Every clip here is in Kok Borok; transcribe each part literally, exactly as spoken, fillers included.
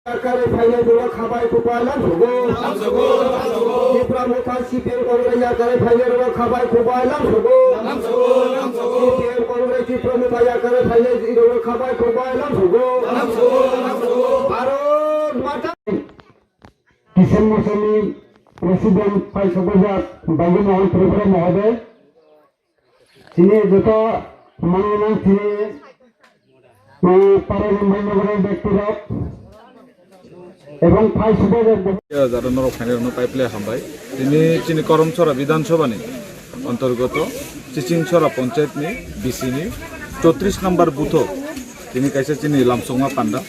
Yakarwi phainai rok khabai kubai lamsogo. Tipra Motha C P M Congress yakarwi phainai rok khabai kubai lamsogo. C P M Congress Tipra Motha yakarwi phainai rok khabai kubai lamsogo. Bharat Mata. Kisan Mosani President Paisogojak Baigo Mohan Tripura Mohoday. Chini joto manwino chini, eh, parani manwino bektiro ebong phai subajak bo- Jara norok phainai rokno paiple hambai. Tini chini Koromchora Bidhan Sabha ni antargoto Chichingchora Panchayat ni B C ni chotris number booth o tini kaisa chini lamsokma panda.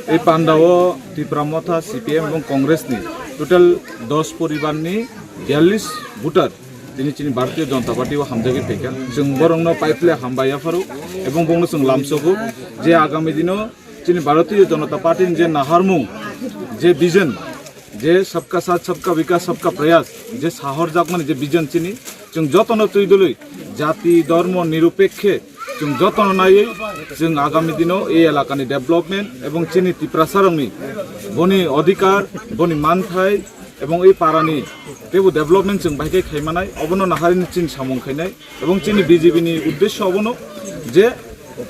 Ei panda o Tipra Motha, C P M ebong Congress ni total dos poribar ni biyallis voter tini chini Bharatiya Janata Party o hamjagwi phaikha. Chwng borokno paiple hambai yapharo ebong bongno chwng lamsogo je agami dino chini Bharatiya Janata Party ni je naharmung, je vision, je Sabka Saath, Sabka Vikas, Sabka Prayas, je sahorjakmani je vision chini, chwng jotono twi dwlwi jati, dhormo, nirupekkhe chwng jotono naiwi chwng agami dino ei elakani development ebong chini Tiprasarokni boni odhikar, boni manthai, ebong ei parani teibo development chwng bai khe khaimanai, obono naharwi chini samung khainai, ebong chini B J P ni uddesyo obono je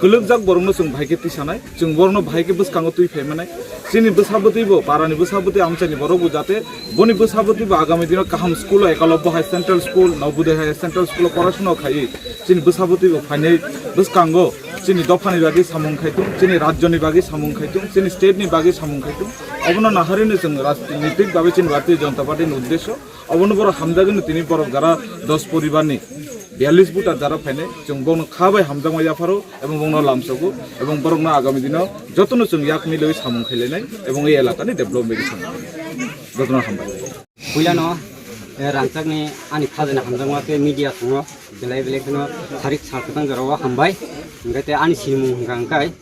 kwlwkjak borokno chwng bai khe twisanai, chwng borokno bai khe bwskango twi phaimanai. Chini bwsa bwtwi bo, parani bwsa bwtwi amchaini borok bo jate boni bwsa bwtwi bo agami dino kaham school o, Ekalobya High Central School, Navodaya High Central School o porasona khaiwi chini bwsa bwtwi bo phainai bwskango chini dophani bagwi samung khaitung, chini rajyoni bagwi samung khaitung, chini state ni bagwi samung khaitung. Obono naharwino chwng rajnitik bagwi chini Bharatiya Janata Party ni uddesyo. Obono borok hamjagwino tini borok jara dos poribarni biyallis voter jara phainai, chwng bono kha bai hamjakma yapharo ebong bono lamsogo ebong borokno agami dino jotono chwng yak milwi samung khailainai ebong ei elakani development samung jotono hambai. Puilano, eh, rangchakni ani khajana hamjakma tei media thangno belai belai kheno sarik sal kwtang jorao hambai. Hwnkhe tei ani sinimung hwnkha hwnkhe,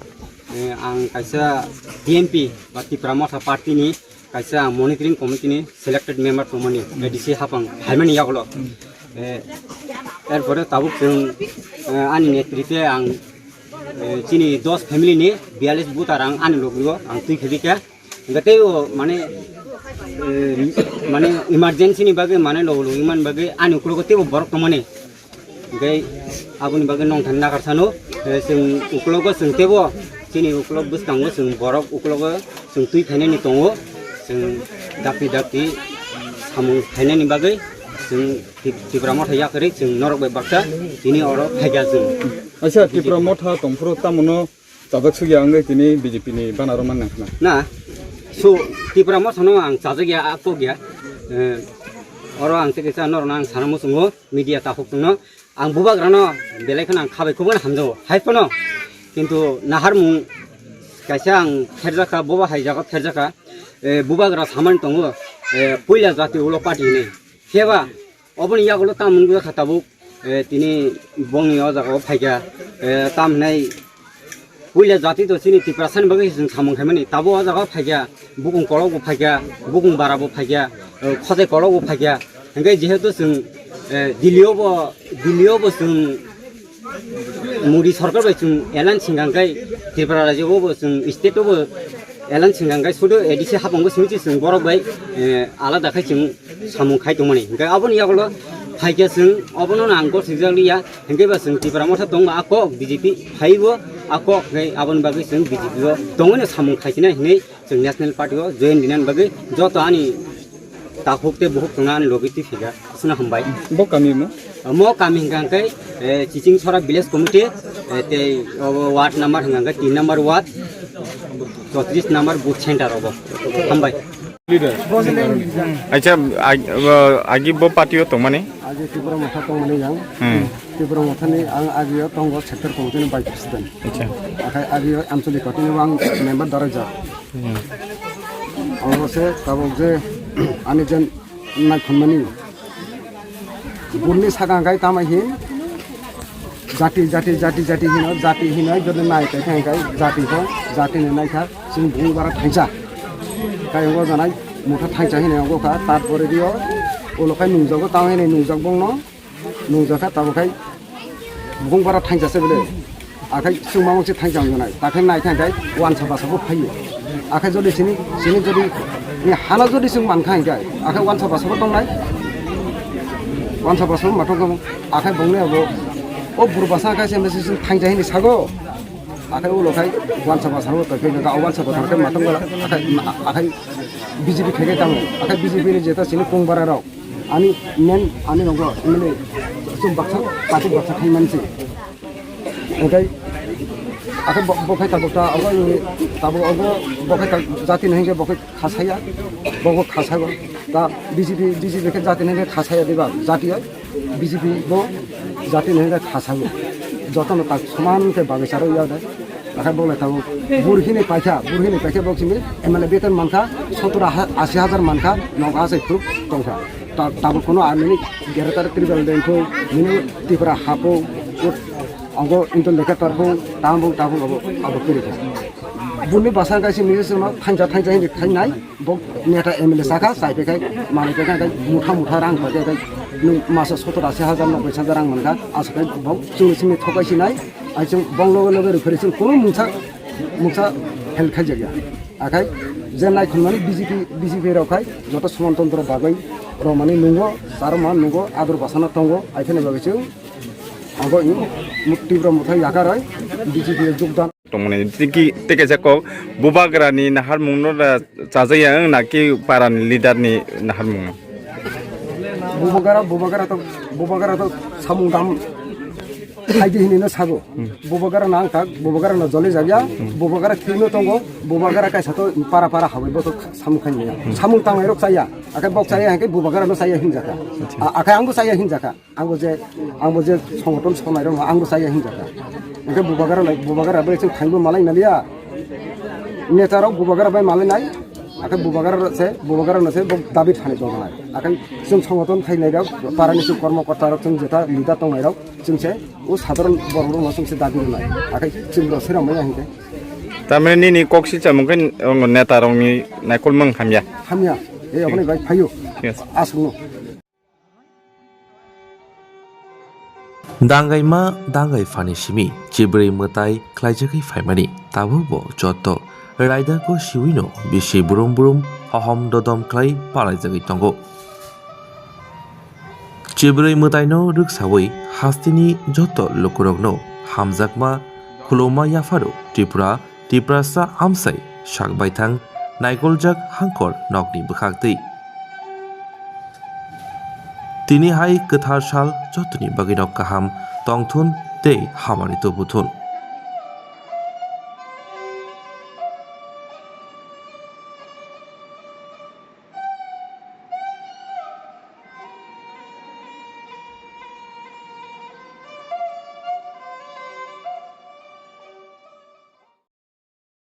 eh, ang kaisa T M P ba Tipra Motha Party ni kaisa monitoring committee ni selected member tongmani A D C hapang phaimani yagulo. Eh, erpore tabuk chwng, eh, ani netrite ang, eh, chini dos family ni biyallis voter ang ani logi o ang twi khedi kha. Hwnkhe teibo mane, eh, mane emergency ni bagwi mane logi logi man bagwi ani uklogo teibo borok tongmani. Hwnkhe aboni bagwi nongthani nakar sano, eh, chwng uklogo chwng teibo chini uklok bwskango chwng borok uklogo chwng twi phainani tongo, chwng dakti dakti samung khainani bagwi chwng Tip-, Tipra Motha yakarwi chwng norok bai baksa tini oro phaikha chwng. Acha, Tipra Motha tongphuru tamono chajak sugya wngwi tini B J P ni banner o manna khna. Na, so Tipra Motha no ang chajak ya, a kok ya. Eh, oro ang tei kisa norok no ang sana muchungo, media takhuk tongno. Ang bubagrano belai kheno ang khabai kubun hamjago, hai phano. Kintu naharmung kaisa ang pherjakha, boba hai jaga pherjakha, eh, bubagra samani tongo, eh, puila jati ulo party hinwi. Phiyaba oboni yagulo tamung wngkha tabuk, eh, tini bongni o jaga o phaikha, eh, tamhinai puila jati to chini Tiprasani bagwi chwng samung khaimani. Tabuk o jaga o phaikha, bukung kolok bo phaikha, bukung bara bo phaikha, eh, khosai kolok bo phaikha. Hwnkhe jehetu chwng, eh, Delhi o bo, Delhi o bo chwng Modi sorkar bai chwng alliance hwnkha hwnkhe Tripura rajyo o bo chwng state o bo alliance hwnkha hwnkhe sudu A D C hapang bo simi chwng borok bai, eh, alada khai chwng samung khai tongmani. Hwnkhe aboni yagulo phaikhe chwng obono ang gosijak liya, hwnkhe ba chwng Tipra Motha tongma a kok B J P phaibo a kok hwnkhe aboni bagwi chwng B J P o tongwino samung khai sinai hinwi chwng National Party o join dinani bagwi joto ani takhuk tei bukhuk tongna ani logi twi phika. Aswkno hambai. Bo kami mo? Mo kami hwnkha hwnkhe, eh, Chiching Sora Village Committee, eh, tei obo ward number hwnkha hwnkhe tin number ward, chotris number booth center obo. Hambai. Leader. Acha, ag-, uh, agi bo party o tongmani? Agi Tipra Motha tongmani yang. Hmm. Tipra Motha ni ang agi o tongo sector committee ni vice president. Acha. Akhai agi o Anchalik Koti ni ang member darajak. Hmm. Oro se tabuk je ani jen nai khunmani. Burni sakang kai tama hin jati, jati, jati, jati hino, jati hino, jodi nai kai thang kai jati ho, jati ni nai kha, sing bung bara thaisa. Kai ngo janai motha thaisa hino ngo kha, tar pore dio ulo kai nungjago tama hino nungjak bongno. Nungjak kha tabuk khai bung bara thaisa se bele. Akhai sungma mungsi thaisa wngjanai. Takhai nai thang khai wansa basa bo phaiyo. Akhai jodi sini, sini jodi ni hana jodi sing mankha hingkha, akhai wansa basa bo tongnai. Wansa basa bo matong kamo, akhai bongni abo, o buru basa khai se mesi sing thangja hini sago. Akhai ulo khai wansa basa bo tongkhe, o wansa basa khai matong gala, akhai, akhai B J P khai khai tamo, akhai B J P ni jeta sini kung bara rok. Ani men, ani nogo, mane, sum baksa, pati baksa khai mansi. Hingkhe, akhe bo, bo khai tabuk ta, obo ni, tabuk obo, bo khai ta, jati no hingkhe bo khai khasaya, bo bo khasago. Ta B J P, B J P khe jati no hingkhe khasaya diba, jati oi, B J P bo jati no hingkhe khasago. Jotono tak soman khe bagwi charo ya de. Akhe bo le tabuk burhini paikha, burhini paikha bo simi M L A beton mankha, sottor ashi hajar mankha, nogo asai phuru tongkha. Ta, tabuk kono amini greater tribal dengkho, mini Tripura hapo, Ango intel lekha tarbo, tamo, tamo abo, abo kiri kha. Buni basa kaisi mili sima, thangja, thangja hindi khainai, bo neta M L A saka, sai pekai, mani pekai, kai, mutha, mutha rang pakai, kai, nung masa sottor ashi hajar, noboi hajar rang mankha, asakai bo, chwng simi thokai sinai, ai chwng bong loge loge rwphari chwng kono mungsa, mungsa help khaijakya. Akai, je naikhumani B J P, B J P rok khai, joto samantantro bagwi, romani nungo, charoma nungo, ador basana tongo, ai kheno bagwi chwng, Abo ni Tibra Mothai yakaroi B J P o jogdan. Tongmani tiki teke jako Bubagra ni naharmung no da chajaya wng na ki para ni leader ni naharmung no? Bubagara, Bubagara to, Bubagara to samung dam khaidi hini no sago. Bubagara nang tak, Bubagara no jole jagya, Bubagara thino tongo, Bubagara kaisa to para para hawi bo to samung khaini ya. Samung tangai rok chaya, akai bok chaya hingke Bubagara no chaya hinjaka. A-, akai ang bo chaya hinjaka. Ang bo je, ang bo je songoton sonai rok ang bo chaya hinjaka. Hingke Bubagara lai, Bubagara bai chwng thangbo malai naliya. Neta rok Bubagara bai malai nai. Akai Bubagara se, Bubagara no se bo dabi thani tongnai. Akai chwng songoton khainai rok, para ni chwng kormo korta rok chwng jeta leader tongnai rok chwng se o sadharon borok rok no chwng se dabi rwnai. Akai chwng rok se rok maya hingke. Tamni nini kok si chamung khe neta rok ni naikol mung hamya. Hamya. E okhonai bai phaio. Yes. Aswkno. Dangaima dangai phani simi chibrwi mwtai khlaijagwi phaimani, tabukbo joto raidako siwino bisi brum brum hohom dodom khlai palaijagwi tongo. Chibrwi mwtaino rwksawi hasteni joto lukurokno hamjakma khuluma yapharo Tripura Tiprasa amsai sak baithang naikoljak hangkor nokni bwkhaktwi. Tini hai kwthar sal jotoni bagwino kaham tongthun tei hamari tubuthun.